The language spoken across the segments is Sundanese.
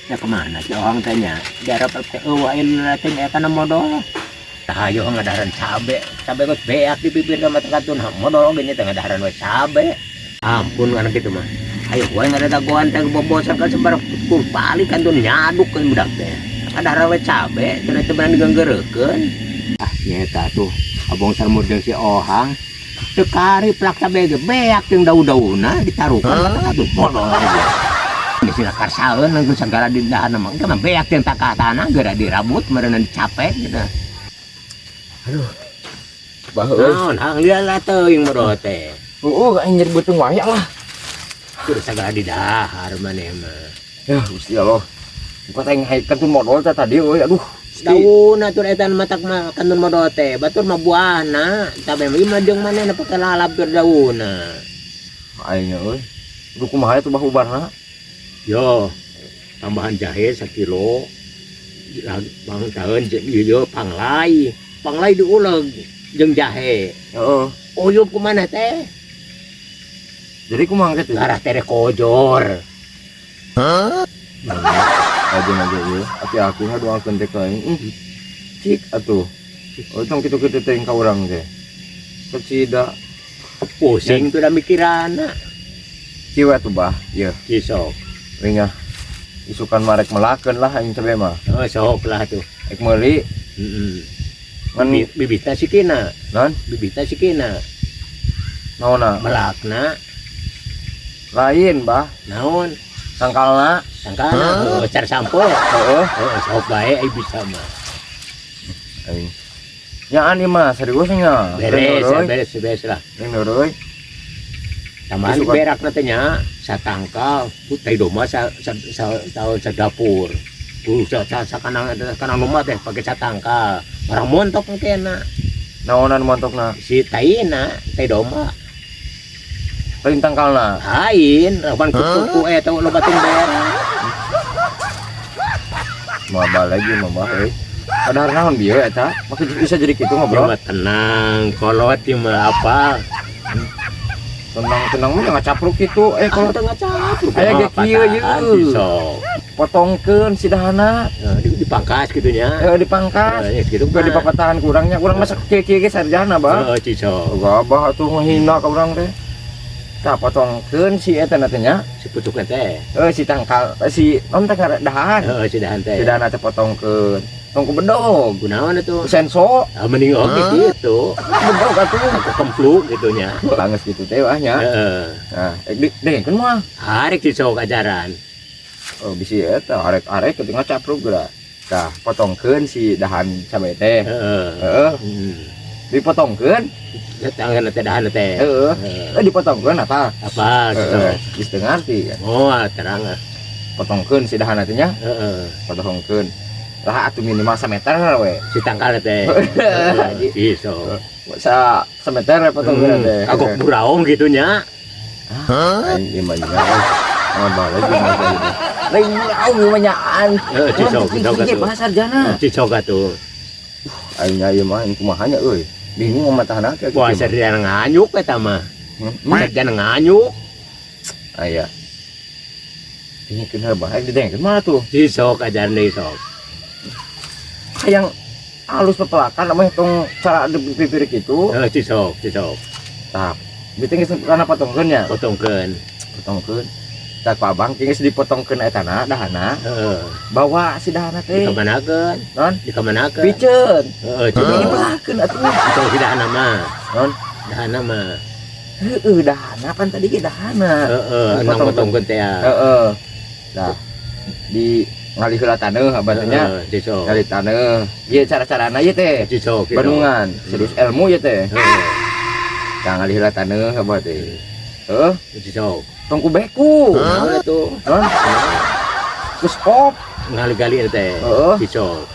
Ya kemana si orang tanya? Diarap teh eueuh aya teh aya kana modol. Hayo ngadaharan cabe, cabe geus beak di pipir ka mata katun modol oge nya teh ngadaharan we cabe. Ampun anak itu mah. Ayo wae ngadadagoan teh bobosan ka sebar balik kantun nyaduk kan budak teh. Ngadaharan we cabe, cenah teh beunang diganggeurekeun. Ah, nyeta tuh abong sarmur jeung si Ohang. Teu kari plak cabe ge beak jeung daun-daunna ditarukan ka katun modol aja. Geus karsaeun geus sagala di dahan mah engke mah beak jeung takatana geura dirabut meureunna dicapek gitu. Bah euy. Naon hang lieur lah teuing modol teh. Heeh, aing nyeri beuteung wae lah. Kudu sagala di dahar maneh mah. Ya Gusti Allah. Buka teh aing kantun modol teh tadi euy, aduh. Daun atuh eta matak mah kantun modol teh, batur mah buahna, cabe mah ieu mah jeung manehna pake lalap keur daunna. Aing euy. Aduh, kumaha atuh bah ubarna? Yo, tambahan jahe sakilo. Bang taeun ieu panglai. Panglai diuleg jeung jahe. Heeh. Uyup kumaneh teh? Jadi kumaha kitu? Garah tere kojor. Aja aja ieu. Aki-aki ngadoakeun teh ka aing. Cik atuh. Oh, tong kitu-kitu teh ka urang teh. Kecida. Pusing tuh dah mikiranna. Kieu atuh bah, ieu. Cisok. Ringah. Isukan marek melakeun lah aing cabe mah. Oh, sok lah tuh. Ek meuli Heeh. ngan Bibitna sikina. Non? Bibitna sikina. Naonna? Melakna. Lain, bah. Naon? Tangkalna. Tangkalna, oh, cara sampo. Heeh. Oh, sok bae ai bisa mah. Aing. Nyaan ieu mah serius nya. Beres, ya, beres, beres lah. Ring euy. Tambahan Isukan. Berak teh nya satangkal, tai domba sa sa sa, sa, sa dapur. Sa sa, sa kanang kanang domba teh pakai satangkal. Barang montok kena. Naonan montokna? Si taina, tai domba. Lain tangkalna. Lain, lawan kuku eta loba tong berak. Moal lagi mah bah euy. Padahal naon bieu eta? Maksud bisa jadi kitu Ya ngobrol. Mah tenang, kolot ieu mah apa? Tenang-tenang mah ngacapruk kitu. Eh, Kalau kalau tengah capruk. Aya ge kieu ieu. Sok. Potongkeun si dahana. Dipangkas gitu nya. Eh, dipangkas. Eh, gitu Juga mah. Dipapatahan kurangnya, kurang masa kieu-kieu ge sarjana, bah. Heeh, cisok. Gabah atuh ngehina ka urang teh. Tah, potongkeun si eta na teh nya. Si pucukna teh. Eh, si tangkal, eh, si non teh ngaran dahan. Heeh, si dahan teh. Si dahan teh potongkeun. Tong ku bedog. Kunaon atuh? Senso. Ah, mending oke gitu. Bedog atuh. Aku kempluk gitu nya. Langes gitu teh wah nya. Heeh. Nah, eh, di dengkeun mah. Arek cisok ajaran. Oh, bisi eta arek-arek ketika capruk geura. Tah, potongkeun si dahan cabe teh. Heeh. Heeh, dipotongkeun. Tangan teh dahan teh. Heeh. Heeh. Eh, dipotongkeun apa? Apa Heeh, cisok? Geus teu ngarti kan. Oh, terang ah. Potongkeun si dahan teh nya, Heeh. potongkeun. Lah atuh minimal sameter we. Si tangkal teh. Heeh, cisok. Sa sameter we potongkeun teh. Agok buraung gitu nya. Aing ieu mah nya. Oh, balik mah gitu. Lain buraung ieu mah nyaan. Heeh, cisok, cisok Ieu atuh. Bahasa sarjana. Cisok atuh. Aing nya ieu mah aing kumaha nya euy. Bingung matahana kayak Wah, sarjana nganyuk eta mah. Hmm? Sarjana nganyuk. Aya. Ini kena baik didengkeun mana tuh? Cisok ajaran deui sok. Hayang alus pepelakan namanya tong cara di pipir gitu. Heeh, cisok, cisok. Tah, biting geus kana potongkeun nya. Potongkeun. Potongkeun. Tah, ku abang geus dipotongkeun etana dahana, Heeh. bawa si dahana teh. Dikamanakeun? Non? Dikamanakeun? Piceun. Heeh, cisok. Dipelakeun atuh. Cisok si dahana mah. Non? Dahana mah. Heeh, dahana pan tadi ge dahana. Heeh, endang potongkeun teh ya. Heeh. Tah, di ngalih heula taneuh abah teh nya. Heeh, cisok. Ngalih taneuh. Ieu cara-carana ieu teh. Cisok. Cisok. Bandungan, serius ilmu ieu teh. Heeh. Tah, ngalih heula taneuh abah teh. Heeh, Cisok. Tong ku beku. Naon atuh? Non? Ku skop. Ngali-gali teh. Heeh. Cisok.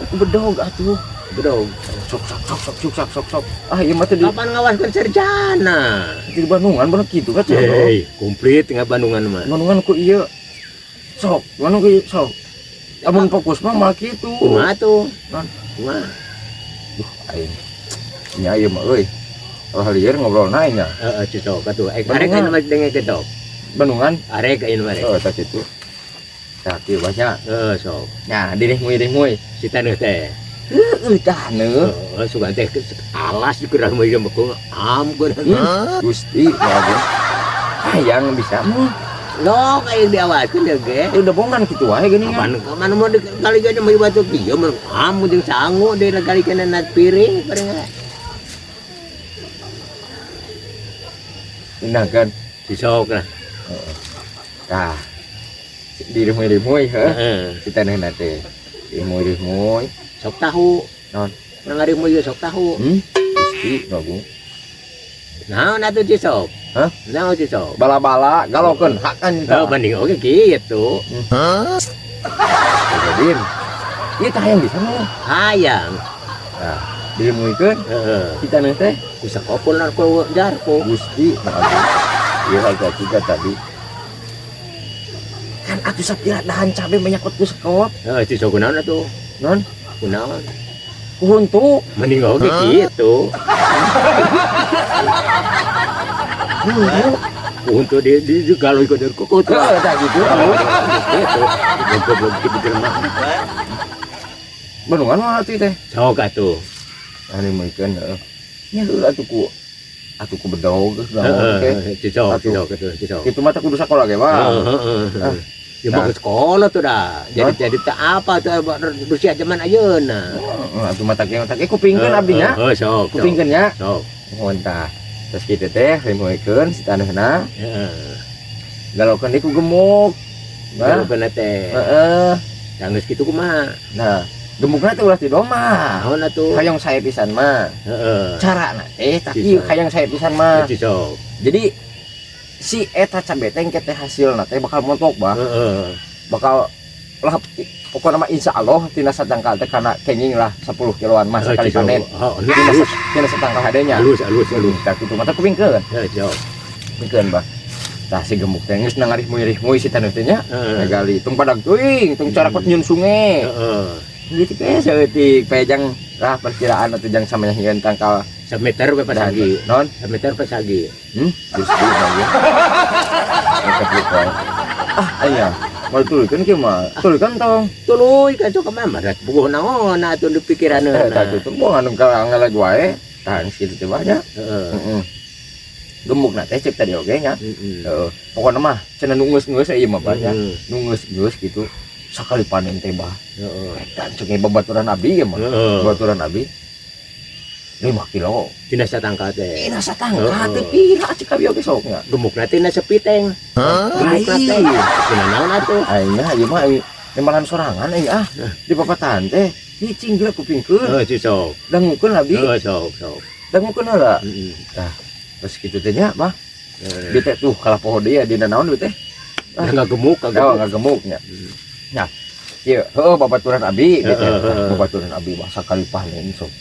Ku bedog atuh. Bedog. Sok sok sok sok sok sok sok sok. Ah, ieu mah teh di, Kapan ngawaskeun sarjana? Di Bandungan bener kitu kan. Hei, komplit tinggal Bandungan mah. Bandungan ku ieu. Sok, Bandung ku ieu sok. Amun fokus mah malah kitu. Kumaha tuh? Non? Kumaha? Duh, aing. Nya ieu mah euy. Kalau lieur ngobrol nya. Heeh, cisok atuh. Eh, arek Bandungan. anu mah dengekeun tok. Bandungan. Arek ayeuna mah arek. Oh, tak kitu. Tah kieu bahnya. Heeh, sok. Nah, dirihmuy-rihmuy. Si taneuh teh. Heueuh taneuh. Heeh, sugan teh alas dikurang mah ieu mah am kudu. Gusti, bagus. Hayang bisa mah. Lo kayak diawaskeun deui ge. Udah bongan kitu wae geuning. Kapan kapan mau kali ge mah batu kieu mah am jeung sangu deui kali kana nat piring paling. Nah kan si sok lah. Heeh. Tah. Dirihmuy-rihmuy heuh. Heeh. Si taneuhna teh. Dirihmuy-rihmuy. Sok tahu. Naon? Ngarihmuy sok tahu. Gusti, bagus. Naon atuh si sok? Hah? Naon si sok? Bala-bala galokeun hakan tah. Oh, banding oge kitu. Hah? Jadin. Ieu tah hayang bisa mah. Hayang. Tah, dirumuikeun. Heeh. Kita neu teh ku sakopol ku jarko. Gusti, ieu harga tiga tadi. Kan atuh sapira dahan cabe menyakot ku sekop. Heeh, si sok kunaon atuh? Non? Kunaon? Ku huntu. Mending oge kitu. Untuk di kalau ikut dari koko tuh. Heeh, gitu. Gitu. Goblok gitu mah. Bendungan mah atuh teh. Sok atuh. Anu meukeun heeh. Nya heula atuh ku atuh ku bedog geus naon teh. Sok sok atuh, sok. Kitu mah teh kudu sakola ge mah. Heeh. Ya mau ke sekolah tuh dah. Jadi tak apa tuh berusia zaman ayeuna. Heeh, atuh mah teh kupingkeun abdi nya. Heeh, sok. Kupingkeun nya. Sok. Mohon tah. Terus kitu teh rimuikeun si taneuhna. Heeh. Galokeun deui ku gemuk. Galokeun teh. Heeh. Geus kitu kumaha? Nah, gemukna teh ulah ti domah. Naon atuh? Hayang sae pisan mah. Heeh. Carana teh tah ieu hayang sae pisan mah. Jadi si eta cabe teh engke teh hasilna teh bakal montok bah. Heeh. Bakal lah pokokna mah insyaallah tina satangkal teh kana kenging lah 10 kiloan mah sekali panen. Heeh. Tina satangkal hadenya. Halus halus halus. Tah kitu mah teh kupingkeun. Heeh, sok. Kupingkeun bah. Tah si gemuk teh geus ngarihmuy-rihmuy si taneuh teh nya. Ngagali tong padag teuing, tong carakot nyieun sunge. Heeh. Gitu teh saeutik pejang lah perkiraan atuh jang samanya hieun tangkal semeter we pasagi. Non? Semeter pasagi. Gusti mah. Ah, aya. Mau tuluykeun kieu mah. Tuluykeun tong. Tuluy ka sok mah marat buguh naon atuh di pikiranna. Tah kitu mah anu ngaleg wae. Tah geus kitu teh mah nya. Heeh. Heeh. Gemukna teh cek tadi oge nya. Heeh. Pokona mah cenah nu geus-geus ieu mah bah nya. Nu geus-geus kitu. Sakali panen teh bah. Heeh. Dan cek babaturan abdi ieu mah. Babaturan abdi 5 kilo. Tina satangka teh. Tina satangka teh pira cek abi oge sok nya. Gemukna teh na sepiteng. Gemukna teh. Tina naon atuh? Aing mah ieu mah nembalan sorangan aing ah. Di papatahan teh hicing gila kupingkeun. Heuh sok. Dangukeun abdi. Heuh sok sok. Dangukeun heula. Heeh. Tah, terus kitu teh nya mah. Bi teh tuh kalah poho deui dina naon bi teh. Enggak gemuk, enggak gemuk nya. Nah, ieu heuh babaturan abi gitu. Babaturan abi mah sakali panen sok.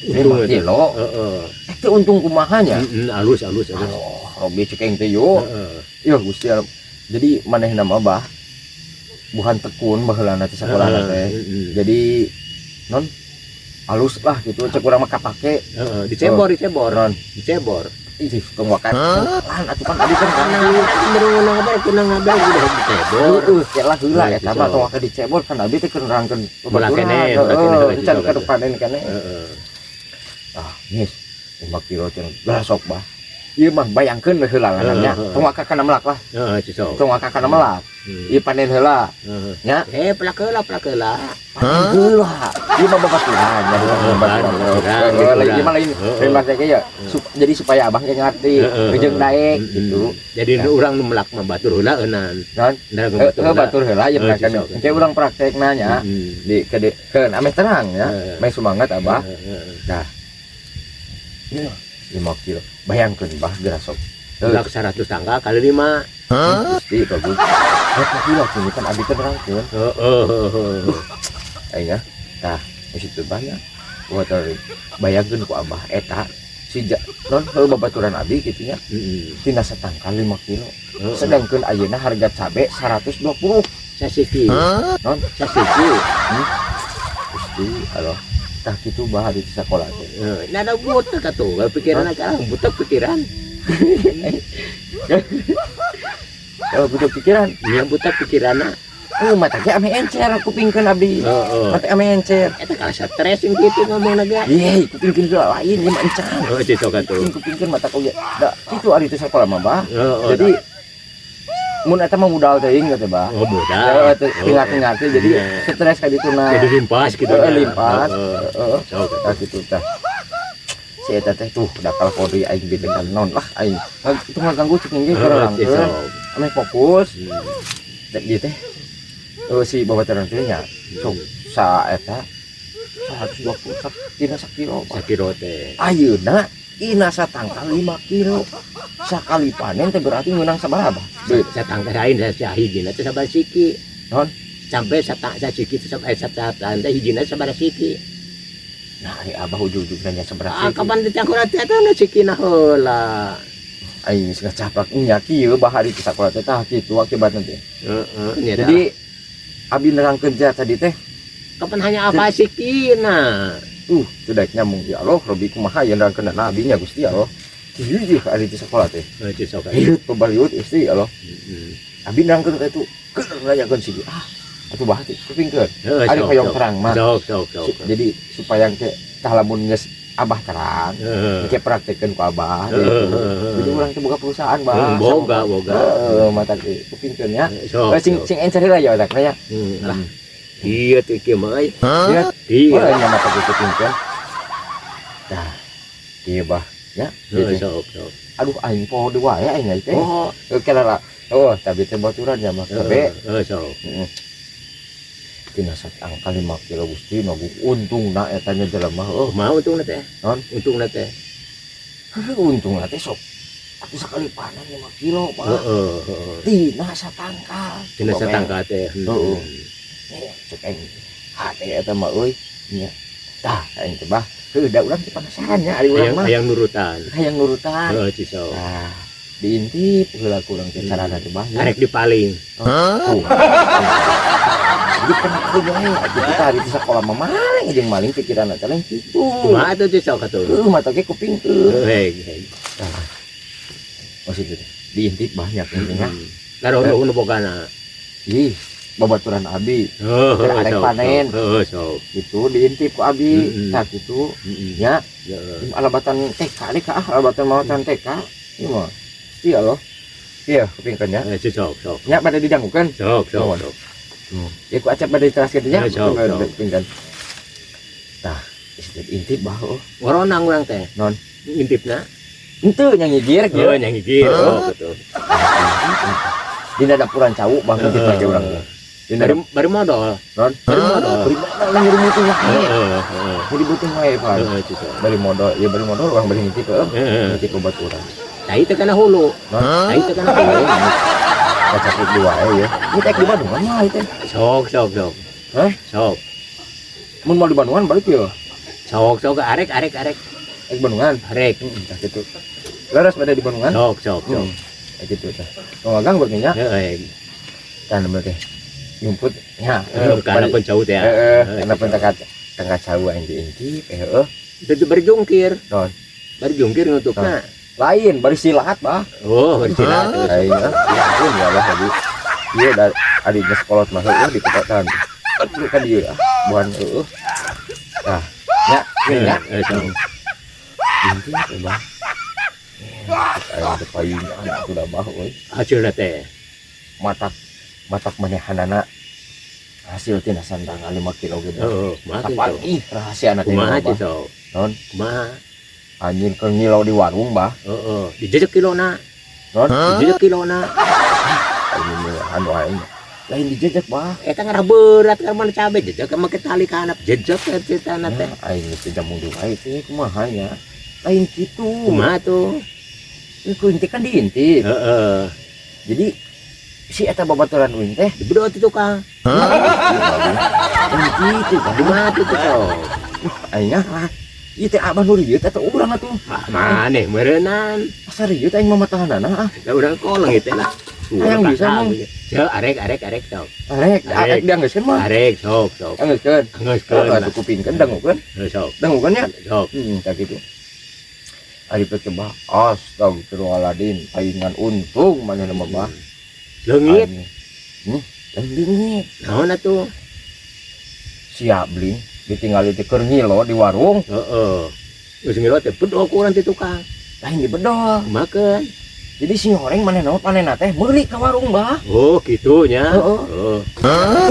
5 kilo. Heeh. Teh untung kumaha nya? Heeh, alus alus alus. Aduh, robi cekeng teh yo. Heeh. Ieu Gusti Allah. Jadi manehna mah bah buhan tekun baheulana teh sakolana teh. Jadi non alus lah gitu cek urang mah kapake. Heeh, dicebor dicebor. Non, dicebor. Ih, tong wakan. Lan atuh kan abi kan kana kunang ngabar udah dicebor. Heeh, kelah heula eta mah tong waka dicebor kan abi teh keur nerangkeun babaturan. Heeh, can keur panen keneh. Heeh. Ah, geus 5 kilo cenah sok bah. Ieu mah bayangkeun we heula nya. Tong waka kana melak lah. Heeh, sok. Tong waka kana melak. Ieu panen heula. Nya. Pelak heula, pelak heula. Panen heula. Ieu mah babaturan, ya babaturan. Ieu mah lain lain mah teh ya. Jadi supaya abang ge ngarti, jeung daek gitu. Jadi urang nu melak mah batur heula eunan. Non? Heeh, batur heula ieu mah kan. Engke urang praktekna nya. Di keun ameh terang ya. Meh semangat abah. Nah. 5 kilo. Bayangkeun bah geura sok. Melak 100 tangga kali 5. Gusti bagus. 5 kilo cing kan abi teh nerangkeun. Heeh. Aing ah. Tah, geus itu banyak. Buat bayangkeun ku abah eta si non heuh babaturan abi kitu nya. Heeh. Tina satangkal 5 kilo. Sedangkeun ayeuna harga cabe 120. Sasiki. Non sasiki. Gusti Allah. Tah kitu bah di sekolah teh. Nah, ada butek atuh, pikiran sekarang butek pikiran. Oh, butek pikiran. Iya, butek pikiranna. Mata ge ame encer kupingkeun abdi. Mata ame encer. Eta kalah stres yang gitu ngomong naga. Ye, kupingkeun heula lain ieu mah encan. Oh, itu sok atuh. Kupingkeun mata oge. Da kitu ari teh sakola mah, Bah. Heeh. Jadi mun eta mah modal teuing teh, Bah. Oh, modal. Heeh, teu tinggal teh jadi stres ka dituna. Jadi limpas gitu. Heeh, limpas. Heeh. Heeh. Sok. Tah kitu tah. Si eta teh tuh da kalau deui aing bete kan naon lah aing. Itu ngaganggu cek ge Heeh, keur sok. Ame fokus. Dek ieu teh. Oh, si babaturan teh nya sok sa eta 120 sak tina sakilo. Sakilo teh. Ayeuna ina satangkal 5 kilo. Sakali panen teh berarti ngeunang sabaraha? Duit. Satangkal lain sa hijina teh sabaraha siki. Non? Sampai sasiki teh sampai satangkal teh hijina sabaraha siki. Nah, ari abah ujug-ujug nanya sabaraha Ah, siki. kapan dicangkuran teh eta na sikina heula. Aing geus ngacaplak nya kieu bahari di sakola teh tah kitu akibatna teh. Heeh, nya. Jadi abi nerangkeun teh tadi teh kapan hanya apa sikina? Sudah nyambung ya Allah, Robi kumaha yang nerangkeun na abi nya Gusti Allah. Kieu ieu ari di sakola teh. Heuh, sok. Liut pebaliut Gusti Allah. Heeh. Abi nerangkeun ka itu keur nanyakeun sih. Ah, atuh bah teh kupingkeun. Heeh, Ari sok, hoyong sok. terang mah. Sok, sok, sok. Jadi supaya ke tah lamun geus abah terang, ke praktekeun ku abah gitu. Jadi urang teh boga perusahaan bah. Heeh, boga, boga. Heeh, mata ge kupingkeun ya. Sok. Eh, sing Sok. sing encer heula ya otakna ya. Lah. Iya teh kieu mah euy. Iya, Iya. oh, nya mata ge kupingkeun. Tah, ieu bah ya. Heeh, Gitu. sok, sok. Aduh aing poho deui wae aing teh. Oh, Oke lah. Oh, tapi teh baturan ya mah kabe. heeh, sok. Heeh. Tina satangkal 5 kilo Gusti nagu untungna eta nya jelema heuh. Kumaha untungna teh? Non? Untungna teh. Heuh, untungna teh sok. Atuh sekali panen 5 kilo, Pak. Heeh, heeh. Tina satangkal. Tina satangkal teh. Heeh. Eh, cek aing hate eta mah euy. Nya. Tah, aing teh bah. Heuh, da urang teh penasaran nya ari urang Hayang mah. hayang nurutan. Hayang nurutan. Heeh, Ciso. Tah, diintip heula ku urang teh carana teh bah. Arek dipaling. Tuh. Jadi kenapa wae atuh kita hari di sekolah mah maling jeung maling pikiran teh lain kitu. Kumaha atuh Ciso katuh? Heuh, mata ge kupingkeun. Heuh, heuh. Tah. Maksud itu diintip banyak intinya. Ngarono nu bogana. Ih, babaturan abi Heeh, Keur arek sok, panen. sok. Heeh, sok. Gitu diintip ku abi. Tah kitu nya Heeh. alabatan TK deh ah alabatan mawatan TK. Ieu mah. Iya loh. Iya, kupingkeun nya. Eh, sok, sok. Nya pada didangukeun. Sok, sok, Nuhun. sok. Ya ku acap pada diteraskeun nya. Ya, sok, sok. Kupingkeun. Tah, intip bah oh. Ngoronang urang teh. Non. Ngintipna. Henteu nya ngigir Heeh, kieu. nya ngigir. Sok betul. Dina dapuran cau bah ngintip lagi urang teh. Dina Bari bari modal. non. Bari modal. Bari modal lah nyeri mutung wae. Heeh, heeh. Nyeri butuh wae pan. Heeh, Ciso. Bari modal, ya bari modal urang bari ngintip heuh. Heeh. Ngintip obat urang. Tah itu kana hulu. Non. Tah itu kana hulu. Kacapit dua wae ya. Ini teh di Bandungan mah ieu teh. Sok, sok, sok. Hah? Sok. Mun mau di Bandungan balik ya. Sok, sok arek, arek, arek. Ek Bandungan. Arek. Heeh, tah kitu. Leres pada di Bandungan. Sok, sok, sok. Kayak gitu tah. Tong ganggu nya. Heeh. Tah nembe teh. Nyumput nya. Heeh, kana pun cau teh. Heeh, kana pun tengkat tengkat cau aing diintip heeh. Itu bari jungkir. Non. Bari jungkir nutupna. Lain bari silat bah. Oh, bari silat. Aing ah, ya ampun ya Allah tadi. Iya da adi geus kolot mah heueuh di kototan. Aduh kan dieu ah, buan heueuh. Tah, nya, ieu nya. Heeh, sok. Intip teh bah. Aing teh paingan atuh da bah euy. Hasilna teh. Matak matak manehanana hasil tina sandang 5 kilo gitu. Heeh, kumaha teh, Kapan Sok? ih rahasiana teh Kumaha bah. teh, Sok? Non? Kumaha? Anjing keur ngilau di warung bah. Heeh, dijejek kilona. Non? Dijejek kilona. Aing anu aing. Lain dijejek bah. Eta ngarah berat ka mana cabe jejek make tali kanap jejek eta tanah teh. Nah, aing geus jamu deui wae teh kumaha nya. Lain kitu. Kumaha tuh? Ku intip kan diintip. Heeh. Jadi si eta babaturan uing teh Dibedot itu tukang. Lain kitu bah. Kumaha tuh tuh sok? Aing ah. Ieu teh abah nu rieut eta urang atuh. Ah, maneh meureunnan. Asa rieut aing mah matahanana ah. Da urang koleng ieu lah. Hayang bisa, Mang. Jeu arek arek arek sok. Arek, Arek. arek dianggeuskeun mah. Arek sok sok. Anggeuskeun. Anggeuskeun. Heeh, atuh kupingkeun dangukeun. Heuh, sok. Dangukeun nya. Sok. Tak gitu. Ari pek bah, astagfirullahaladzim, paingan untung manehna mah bah. Leungit. Aing. Lain bingit. Naon atuh? Siap bling ditinggali teh keur ngilo di warung. Heeh. Geus ngilo teh bedol ku urang ti tukang. Lain di bedol. Makan. Jadi si horeng manehna mah panena teh meuli ka warung, Bah. Oh, gitu nya. Heeh. Oh.